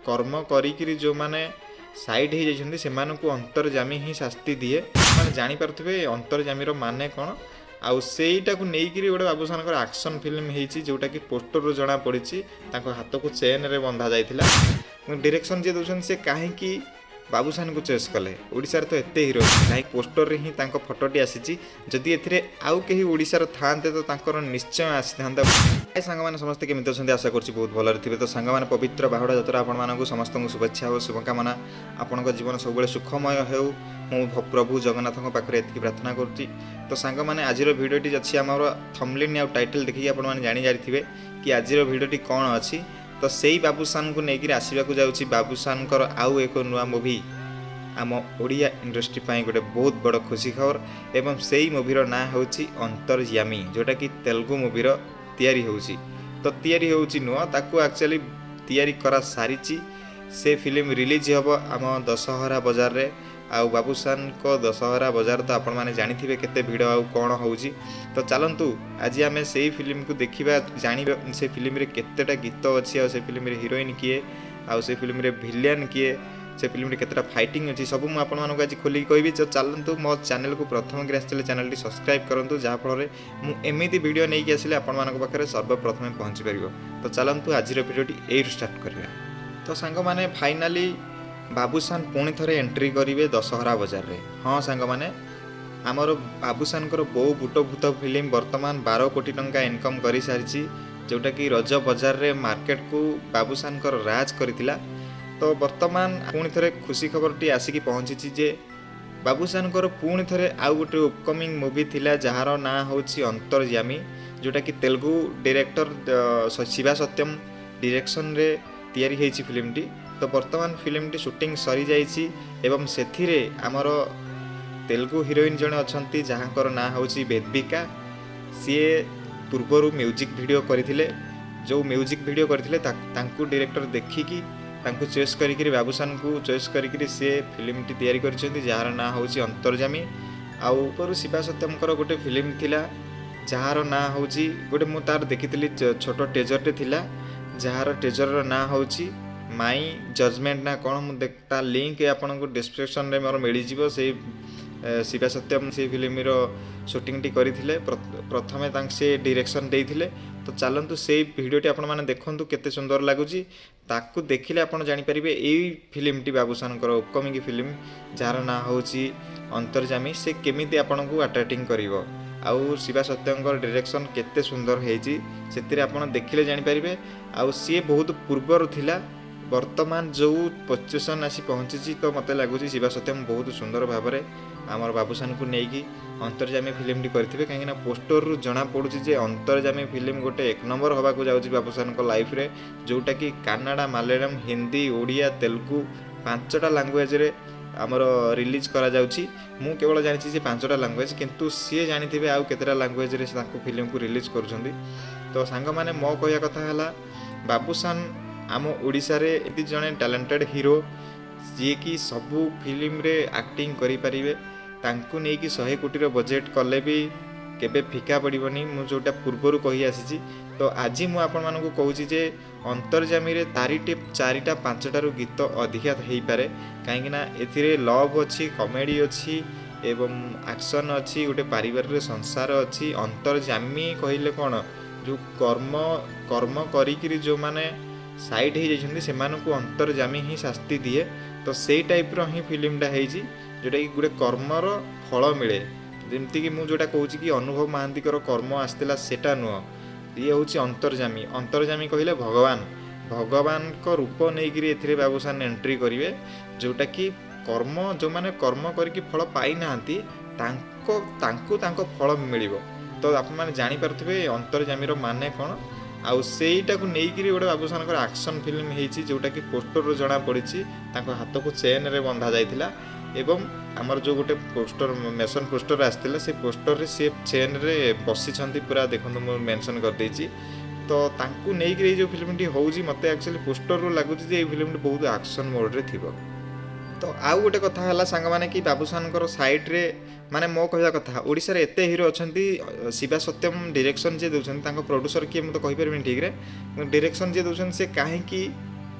କର୍ମ କରିକିରି ଯେଉଁମାନେ ସାଇଡ଼୍ ହେଇଯାଇଛନ୍ତି, ସେମାନଙ୍କୁ ଅନ୍ତର୍ଜାମୀ ହିଁ ଶାସ୍ତି ଦିଏ। ମାନେ ଜାଣିପାରୁଥିବେ ଅନ୍ତର୍ଜାମୀର ମାନେ କ'ଣ। ଆଉ ସେଇଟାକୁ ନେଇକିରି ଗୋଟେ ବାବୁସାନଙ୍କର ଆକ୍ସନ୍ ଫିଲ୍ମ ହେଇଛି, ଯେଉଁଟାକି ପୋଷ୍ଟରରୁ ଜଣାପଡ଼ିଛି ତାଙ୍କ ହାତକୁ ଚେନ୍ରେ ବନ୍ଧା ଯାଇଥିଲା। ଡିରେକ୍ସନ୍ ଯିଏ ଦେଉଛନ୍ତି, ସେ କାହିଁକି ବାବୁସାନକୁ ଚଏସ୍ କଲେ? ଓଡ଼ିଶାରେ ତ ଏତେ ହିରୋ, କାହିଁକି ପୋଷ୍ଟରରେ ହିଁ ତାଙ୍କ ଫଟୋଟି ଆସିଛି? ଯଦି ଏଥିରେ ଆଉ କେହି ଓଡ଼ିଶାର ଥାଆନ୍ତେ, ତ ତାଙ୍କର ନିଶ୍ଚୟ ଆସିଥାନ୍ତା। ହାଏ ସାଙ୍ଗମାନେ, ସମସ୍ତେ କେମିତି ଅଛନ୍ତି? ଆଶା କରୁଛି ବହୁତ ଭଲରେ ଥିବେ। ତ ସାଙ୍ଗମାନେ, ପବିତ୍ର ବାହୁଡ଼ା ଯାତ୍ରା ଆପଣମାନଙ୍କୁ ସମସ୍ତଙ୍କୁ ଶୁଭେଚ୍ଛା ଓ ଶୁଭକାମନା। ଆପଣଙ୍କ ଜୀବନ ସବୁବେଳେ ସୁଖମୟ ହେଉ, ମୁଁ ପ୍ରଭୁ ଜଗନ୍ନାଥଙ୍କ ପାଖରେ ଏତିକି ପ୍ରାର୍ଥନା କରୁଛି। ତ ସାଙ୍ଗମାନେ, ଆଜିର ଭିଡ଼ିଓଟି ଅଛି ଆମର ଥମ୍ବନେଲ୍ ଆଉ ଟାଇଟଲ୍ ଦେଖିକି ଆପଣମାନେ ଜାଣିଯାଇଥିବେ କି ଆଜିର ଭିଡ଼ିଓଟି କ'ଣ ଅଛି। ତ ସେଇ ବାବୁସାନଙ୍କୁ ନେଇକିରି ଆସିବାକୁ ଯାଉଛି ବାବୁସାନଙ୍କର ଆଉ ଏକ ନୂଆ ମୁଭି, ଆମ ଓଡ଼ିଆ ଇଣ୍ଡଷ୍ଟ୍ରି ପାଇଁ ଗୋଟେ ବହୁତ ବଡ଼ ଖୁସି ଖବର। ଏବଂ ସେଇ ମୁଭିର ନାଁ ହେଉଛି ଅନ୍ତର୍ୟାମୀ, ଯେଉଁଟାକି ତେଲୁଗୁ ମୁଭିର ତିଆରି ହେଉଛି। ତ ତିଆରି ହେଉଛି ନୁହଁ, ତାକୁ ଆକ୍ଚୁଆଲି ତିଆରି କରା ସାରିଛି। ସେ ଫିଲ୍ମ ରିଲିଜ୍ ହେବ ଆମ ଦଶହରା ବଜାରରେ। ଆଉ ବାବୁସାନଙ୍କ ଦଶହରା ବଜାର ତ ଆପଣମାନେ ଜାଣିଥିବେ କେତେ ଭିଡ଼ ଆଉ କ'ଣ ହେଉଛି। ତ ଚାଲନ୍ତୁ, ଆଜି ଆମେ ସେଇ ଫିଲ୍ମକୁ ଦେଖିବା, ଜାଣିବା ସେ ଫିଲ୍ମରେ କେତେଟା ଗୀତ ଅଛି, ଆଉ ସେ ଫିଲ୍ମରେ ହିରୋଇନ୍ କିଏ, ଆଉ ସେ ଫିଲ୍ମରେ ଭିଲିଆନ୍ କିଏ, ସେ ଫିଲ୍ମରେ କେତେଟା ଫାଇଟିଂ ଅଛି, ସବୁ ମୁଁ ଆପଣମାନଙ୍କୁ ଆଜି ଖୋଲିକି କହିବି। ତ ଚାଲନ୍ତୁ, ମୋ ଚ୍ୟାନେଲକୁ ପ୍ରଥମ କରି ଆସିଥିଲେ ଚ୍ୟାନେଲଟି ସବସ୍କ୍ରାଇବ୍ କରନ୍ତୁ, ଯାହାଫଳରେ ମୁଁ ଏମିତି ଭିଡ଼ିଓ ନେଇକି ଆସିଲେ ଆପଣମାନଙ୍କ ପାଖରେ ସର୍ବପ୍ରଥମେ ପହଞ୍ଚି ପାରିବ। ତ ଚାଲନ୍ତୁ, ଆଜିର ଭିଡ଼ିଓଟି ଏଇଠୁ ଷ୍ଟାର୍ଟ କରିବା। ତ ସାଙ୍ଗମାନେ, ଫାଇନାଲି ବାବୁସାନ ପୁଣି ଥରେ ଏଣ୍ଟ୍ରି କରିବେ ଦଶହରା ବଜାରରେ। ହଁ ସାଙ୍ଗମାନେ, ଆମର ବାବୁସାନଙ୍କର ବୋଉ ବୁଟ ଭୂତ ଫିଲ୍ମ ବର୍ତ୍ତମାନ 12 କୋଟି ଟଙ୍କା ଇନକମ୍ କରିସାରିଛି, ଯେଉଁଟାକି ରଜ ବଜାରରେ ମାର୍କେଟକୁ ବାବୁସାନଙ୍କର ରାଜ କରିଥିଲା। ତ ବର୍ତ୍ତମାନ ପୁଣି ଥରେ ଖୁସି ଖବରଟି ଆସିକି ପହଞ୍ଚିଛି ଯେ ବାବୁସାନଙ୍କର ପୁଣି ଥରେ ଆଉ ଗୋଟେ ଅପକମିଂ ମୁଭି ଥିଲା, ଯାହାର ନାଁ ହେଉଛି ଅନ୍ତର୍ୟାମୀ, ଯେଉଁଟାକି ତେଲୁଗୁ ଡିରେକ୍ଟର ଶିବା ସତ୍ୟମ ଡିରେକ୍ସନରେ ତିଆରି ହେଇଛି ଫିଲ୍ମଟି। ତ ବର୍ତ୍ତମାନ ଫିଲ୍ମଟି ସୁଟିଂ ସରିଯାଇଛି ଏବଂ ସେଥିରେ ଆମର ତେଲୁଗୁ ହିରୋଇନ୍ ଜଣେ ଅଛନ୍ତି, ଯାହାଙ୍କର ନାଁ ହେଉଛି ବେଦବିକା। ସିଏ ପୂର୍ବରୁ ମ୍ୟୁଜିକ୍ ଭିଡ଼ିଓ କରିଥିଲେ। ଯେଉଁ ମ୍ୟୁଜିକ୍ ଭିଡ଼ିଓ କରିଥିଲେ, ତାଙ୍କୁ ଡିରେକ୍ଟର ଦେଖିକି ତାଙ୍କୁ ଚଏସ୍ କରିକିରି, ବାବୁସାନଙ୍କୁ ଚଏସ୍ କରିକିରି ସିଏ ଫିଲ୍ମଟି ତିଆରି କରିଛନ୍ତି, ଯାହାର ନାଁ ହେଉଛି ଅନ୍ତର୍ଜାମୀ। ଆଉ ଉପରୁ ଶିବା ସତ୍ୟମଙ୍କର ଗୋଟେ ଫିଲ୍ମ ଥିଲା, ଯାହାର ନାଁ ହେଉଛି ଗୋଟେ, ମୁଁ ତାର ଦେଖିଥିଲି, ଛୋଟ ଟିଜରଟେ ଥିଲା, ଯାହାର ଟିଜରର ନାଁ ହେଉଛି ମାଇ ଜଜମେଣ୍ଟ ନା କ'ଣ। ମୁଁ ତା ଲିଙ୍କ ଆପଣଙ୍କୁ ଡିସ୍କ୍ରିପ୍ସନରେ ମୋର ମିଳିଯିବ। ସେଇ ଶିବା ସତ୍ୟମ ସେଇ ଫିଲ୍ମର ସୁଟିଂଟି କରିଥିଲେ, ପ୍ରଥମେ ତାଙ୍କ ସେ ଡିରେକ୍ସନ୍ ଦେଇଥିଲେ। ତ ଚାଲନ୍ତୁ, ସେଇ ଭିଡ଼ିଓଟି ଆପଣମାନେ ଦେଖନ୍ତୁ, କେତେ ସୁନ୍ଦର ଲାଗୁଛି। ତାକୁ ଦେଖିଲେ ଆପଣ ଜାଣିପାରିବେ ଏଇ ଫିଲ୍ମଟି, ବାବୁସାନଙ୍କର ଅପକମିଂ ଫିଲ୍ମ ଯାହାର ନାଁ ହେଉଛି ଅନ୍ତର୍ଜାମୀ, ସେ କେମିତି ଆପଣଙ୍କୁ ଆଟ୍ରାକ୍ଟିଂ କରିବ ଆଉ ଶିବା ସତ୍ୟଙ୍କର ଡିରେକ୍ସନ୍ କେତେ ସୁନ୍ଦର ହେଇଛି, ସେଥିରେ ଆପଣ ଦେଖିଲେ ଜାଣିପାରିବେ। ଆଉ ସିଏ ବହୁତ ପୂର୍ବରୁ ଥିଲା, ବର୍ତ୍ତମାନ ଯେଉଁ ପୋଜିସନ୍ ଆସି ପହଞ୍ଚିଛି, ତ ମୋତେ ଲାଗୁଛି ଶିବା ସତ୍ୟମ ବହୁତ ସୁନ୍ଦର ଭାବରେ ଆମର ବାବୁସାନକୁ ନେଇକି ଅନ୍ତର୍ଜାମୀ ଫିଲ୍ମଟି କରିଥିବେ, କାହିଁକିନା ପୋଷ୍ଟରରୁ ଜଣାପଡ଼ୁଛି ଯେ ଅନ୍ତର୍ଜାମୀ ଫିଲ୍ମ ଗୋଟେ ଏକ ନମ୍ବର ହେବାକୁ ଯାଉଛି ବାବୁସାନଙ୍କ ଲାଇଫରେ, ଯେଉଁଟାକି କାନାଡ଼ା, ମାଲୟାଲମ, ହିନ୍ଦୀ, ଓଡ଼ିଆ, ତେଲୁଗୁ ପାଞ୍ଚଟା ଲାଙ୍ଗୁଏଜରେ ଆମର ରିଲିଜ୍ କରାଯାଉଛି। ମୁଁ କେବଳ ଜାଣିଛି ଯେ ପାଞ୍ଚଟା ଲାଙ୍ଗୁଏଜ, କିନ୍ତୁ ସିଏ ଜାଣିଥିବେ ଆଉ କେତେଟା ଲାଙ୍ଗୁଏଜରେ ସେ ତାଙ୍କ ଫିଲ୍ମକୁ ରିଲିଜ୍ କରୁଛନ୍ତି। ତ ସାଙ୍ଗମାନେ, ମୋ କହିବା କଥା ହେଲା, ବାବୁସାନ ଆମ ଓଡ଼ିଶାରେ ଏମିତି ଜଣେ ଟ୍ୟାଲେଣ୍ଟେଡ଼ ହିରୋ, ଯିଏକି ସବୁ ଫିଲ୍ମରେ ଆକ୍ଟିଂ କରିପାରିବେ। ତାଙ୍କୁ ନେଇକି 100 କୋଟିର ବଜେଟ୍ କଲେ ବି କେବେ ଫିକା ପଡ଼ିବନି, ମୁଁ ଯେଉଁଟା ପୂର୍ବରୁ କହି ଆସିଛି। ତ ଆଜି ମୁଁ ଆପଣମାନଙ୍କୁ କହୁଛି ଯେ ଅନ୍ତର୍ଜାମୀରେ ଚାରିଟା ପାଞ୍ଚଟାରୁ ଗୀତ ଅଧିକା ହେଇପାରେ, କାହିଁକିନା ଏଥିରେ ଲଭ୍ ଅଛି, କମେଡ଼ି ଅଛି ଏବଂ ଆକ୍ସନ୍ ଅଛି, ଗୋଟେ ପାରିବାରିକ ସଂସାର ଅଛି। ଅନ୍ତର୍ଜାମୀ କହିଲେ କ'ଣ? ଯେଉଁ କର୍ମ କରିକିରି ଯେଉଁମାନେ ସାଇଡ଼୍ ହେଇଯାଇଛନ୍ତି, ସେମାନଙ୍କୁ ଅନ୍ତର୍ଜାମୀ ହିଁ ଶାସ୍ତି ଦିଏ। ତ ସେଇ ଟାଇପ୍ର ହିଁ ଫିଲ୍ମଟା ହେଇଛି, ଯେଉଁଟାକି ଗୋଟେ କର୍ମର ଫଳ ମିଳେ। ଯେମିତିକି ମୁଁ ଯେଉଁଟା କହୁଛି କି ଅନୁଭବ ମହାନ୍ତିଙ୍କର କର୍ମ ଆସିଥିଲା, ସେଟା ନୁହଁ, ଇଏ ହେଉଛି ଅନ୍ତର୍ଜାମୀ। ଅନ୍ତର୍ଜାମୀ କହିଲେ ଭଗବାନ, ଭଗବାନଙ୍କ ରୂପ ନେଇକିରି ଏଥିରେ ବାବୁସାନ ଏଣ୍ଟ୍ରି କରିବେ, ଯେଉଁଟାକି କର୍ମ, ଯେଉଁମାନେ କର୍ମ କରିକି ଫଳ ପାଇନାହାନ୍ତି, ତାଙ୍କୁ ତାଙ୍କ ଫଳ ମିଳିବ। ତ ଆପଣମାନେ ଜାଣିପାରୁଥିବେ ଅନ୍ତର୍ଜାମୀର ମାନେ କ'ଣ। ଆଉ ସେଇଟାକୁ ନେଇକିରି ଗୋଟେ ବାବୁସାନଙ୍କର ଆକ୍ସନ୍ ଫିଲ୍ମ ହେଇଛି, ଯେଉଁଟାକି ପୋଷ୍ଟରରୁ ଜଣାପଡ଼ିଛି ତାଙ୍କ ହାତକୁ ଚେନ୍ରେ ବନ୍ଧା ଯାଇଥିଲା। ଏବଂ ଆମର ଯେଉଁ ଗୋଟେ ପୋଷ୍ଟର, ମେସନ୍ ପୋଷ୍ଟର ଆସିଥିଲା, ସେ ପୋଷ୍ଟରରେ ସିଏ ଚେନ୍ରେ ବସିଛନ୍ତି ପୁରା। ଦେଖନ୍ତୁ, ମୁଁ ମେନସନ୍ କରିଦେଇଛି। ତ ତାଙ୍କୁ ନେଇକିରି ଏଇ ଯେଉଁ ଫିଲ୍ମଟି ହେଉଛି, ମୋତେ ଆକ୍ଚୁଆଲି ପୋଷ୍ଟରରୁ ଲାଗୁଛି ଯେ ଏଇ ଫିଲ୍ମଟି ବହୁତ ଆକ୍ସନ୍ ମୋଡ଼ରେ ଥିବ। ତ ଆଉ ଗୋଟେ କଥା ହେଲା ସାଙ୍ଗମାନେ କି ବାବୁସାନଙ୍କର ସାଇଡ଼୍ରେ, ମାନେ ମୋ କହିବା କଥା, ଓଡ଼ିଶାରେ ଏତେ ହିରୋ ଅଛନ୍ତି। ଶିବା ସତ୍ୟମ ଡିରେକ୍ସନ୍ ଯିଏ ଦେଉଛନ୍ତି, ତାଙ୍କ ପ୍ରଡ୍ୟୁସର କିଏ ମୁଁ ତ କହିପାରିବିନି ଠିକ୍ରେ, ଡିରେକ୍ସନ୍ ଯିଏ ଦେଉଛନ୍ତି, ସେ କାହିଁକି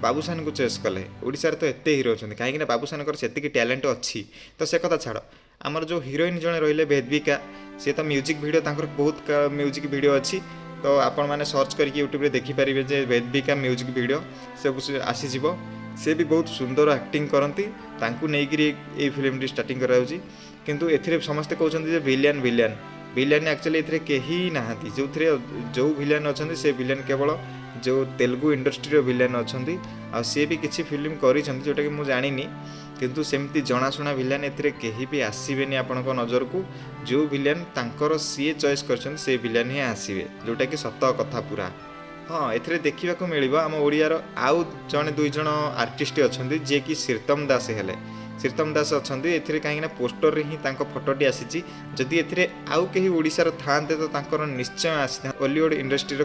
ବାବୁସାନଙ୍କୁ ଚଏସ୍ କଲେ? ଓଡ଼ିଶାରେ ତ ଏତେ ହିରୋ ଅଛନ୍ତି। କାହିଁକିନା ବାବୁସାନଙ୍କର ସେତିକି ଟ୍ୟାଲେଣ୍ଟ ଅଛି। ତ ସେ କଥା ଛାଡ଼, ଆମର ଯେଉଁ ହିରୋଇନ୍ ଜଣେ ରହିଲେ ବେଦବିକା, ସେ ତ ମ୍ୟୁଜିକ୍ ଭିଡ଼ିଓ, ତାଙ୍କର ବହୁତ ମ୍ୟୁଜିକ୍ ଭିଡ଼ିଓ ଅଛି। ତ ଆପଣମାନେ ସର୍ଚ୍ଚ କରିକି ୟୁଟ୍ୟୁବରେ ଦେଖିପାରିବେ ଯେ ବେଦବିକା ମ୍ୟୁଜିକ୍ ଭିଡ଼ିଓ ସବୁ ଆସିଯିବ। ସେ ବି ବହୁତ ସୁନ୍ଦର ଆକ୍ଟିଂ କରନ୍ତି। ତାଙ୍କୁ ନେଇକିରି ଏଇ ଫିଲ୍ମଟି ଷ୍ଟାର୍ଟିଂ କରାଯାଉଛି। କିନ୍ତୁ ଏଥିରେ ସମସ୍ତେ କହୁଛନ୍ତି ଯେ ଭିଲିଆନ୍, ଭିଲିଆନ୍, ଭିଲିଆନ୍। ଆକ୍ଚୁଆଲି ଏଥିରେ କେହି ନାହାନ୍ତି। ଯେଉଁଥିରେ ଯେଉଁ ଭିଲିଆନ୍ ଅଛନ୍ତି, ସେ ଭିଲିଆନ୍ କେବଳ ଯେଉଁ ତେଲୁଗୁ ଇଣ୍ଡଷ୍ଟ୍ରିର ଭିଲିଆନ୍ ଅଛନ୍ତି, ଆଉ ସିଏ ବି କିଛି ଫିଲ୍ମ କରିଛନ୍ତି ଯେଉଁଟାକି ମୁଁ ଜାଣିନି। କିନ୍ତୁ ସେମିତି ଜଣାଶୁଣା ଭିଲିଆନ୍ ଏଥିରେ କେହି ବି ଆସିବେନି ଆପଣଙ୍କ ନଜରକୁ। ଯେଉଁ ଭିଲିଆନ୍ ତାଙ୍କର ସିଏ ଚଏସ୍ କରିଛନ୍ତି, ସେ ଭିଲିଆନ୍ ହିଁ ଆସିବେ, ଯେଉଁଟାକି ସତ କଥା ପୁରା। ହଁ, ଏଥିରେ ଦେଖିବାକୁ ମିଳିବ ଆମ ଓଡ଼ିଆର ଆଉ ଜଣେ ଦୁଇ ଜଣ ଆର୍ଟିଷ୍ଟ ଅଛନ୍ତି, ଯିଏକି ଶ୍ରୀତମ ଦାସ ହେଲେ। ଶ୍ରୀତମ ଦାସ ଅଛନ୍ତି ଏଥିରେ, କାହିଁକିନା ପୋଷ୍ଟରରେ ହିଁ ତାଙ୍କ ଫଟୋଟି ଆସିଛି। ଯଦି ଏଥିରେ ଆଉ କେହି ଓଡ଼ିଶାର ଥାଆନ୍ତେ, ତ ତାଙ୍କର ନିଶ୍ଚୟ ଆସିଥାନ୍ତା। ଓଲିଉଡ଼ ଇଣ୍ଡଷ୍ଟ୍ରିର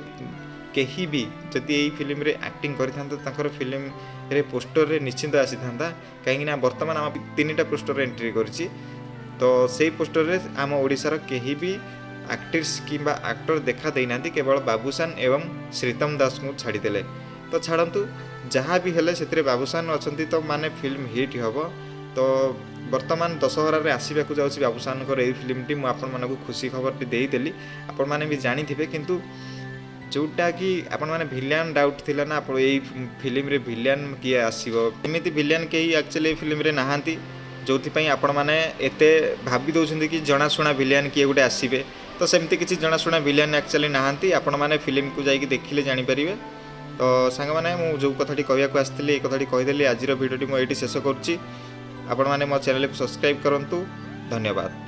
କେହି ବି ଯଦି ଏଇ ଫିଲ୍ମରେ ଆକ୍ଟିଂ କରିଥାନ୍ତେ, ତାଙ୍କର ଫିଲ୍ମରେ ପୋଷ୍ଟରରେ ନିଶ୍ଚିନ୍ତ ଆସିଥାନ୍ତା। କାହିଁକିନା ବର୍ତ୍ତମାନ ଆମ ତିନିଟା ପୋଷ୍ଟର ଏଣ୍ଟ୍ରି କରିଛି, ତ ସେଇ ପୋଷ୍ଟରରେ ଆମ ଓଡ଼ିଶାର କେହି ବି ଆକ୍ଟ୍ରେସ୍ କିମ୍ବା ଆକ୍ଟର ଦେଖା ଦେଇନାହାନ୍ତି, କେବଳ ବାବୁସାନ ଏବଂ ଶ୍ରୀତମ ଦାସଙ୍କୁ ଛାଡ଼ିଦେଲେ। ତ ଛାଡ଼ନ୍ତୁ, ଯାହା ବି ହେଲେ ସେଥିରେ ବାବୁସାନ ଅଛନ୍ତି, ତ ମାନେ ଫିଲ୍ମ ହିଟ୍ ହେବ। ତ ବର୍ତ୍ତମାନ ଦଶହରାରେ ଆସିବାକୁ ଯାଉଛି ବାବୁସାନଙ୍କର ଏଇ ଫିଲ୍ମଟି। ମୁଁ ଆପଣମାନଙ୍କୁ ଖୁସି ଖବରଟି ଦେଇଦେଲି, ଆପଣମାନେ ବି ଜାଣିଥିବେ। କିନ୍ତୁ ଯେଉଁଟାକି ଆପଣମାନେ ଭିଲିଆନ୍ ଡାଉଟ୍ ଥିଲା ନା, ଆପଣ ଏଇ ଫିଲ୍ମରେ ଭିଲିଆନ୍ କିଏ ଆସିବ? ଏମିତି ଭିଲିଆନ୍ କେହି ଆକ୍ଚୁଆଲି ଏଇ ଫିଲ୍ମରେ ନାହାନ୍ତି, ଯେଉଁଥିପାଇଁ ଆପଣମାନେ ଏତେ ଭାବି ଦେଉଛନ୍ତି କି ଜଣାଶୁଣା ଭିଲିଆନ୍ କିଏ ଗୋଟେ ଆସିବେ। ତ ସେମିତି କିଛି ଜଣାଶୁଣା ଭିଲିଆନ୍ ଆକ୍ଚୁଆଲି ନାହାନ୍ତି। ଆପଣମାନେ ଫିଲ୍ମକୁ ଯାଇକି ଦେଖିଲେ ଜାଣିପାରିବେ। ତ ସାଙ୍ଗମାନେ, ମୁଁ ଯେଉଁ କଥାଟି କହିବାକୁ ଆସିଥିଲି, ଏଇ କଥାଟି କହିଦେଲି। ଆଜିର ଭିଡ଼ିଓଟି ମୁଁ ଏଇଠି ଶେଷ କରୁଛି। ଆପଣମାନେ ମୋ ଚ୍ୟାନେଲକୁ ସବସ୍କ୍ରାଇବ୍ କରନ୍ତୁ। ଧନ୍ୟବାଦ।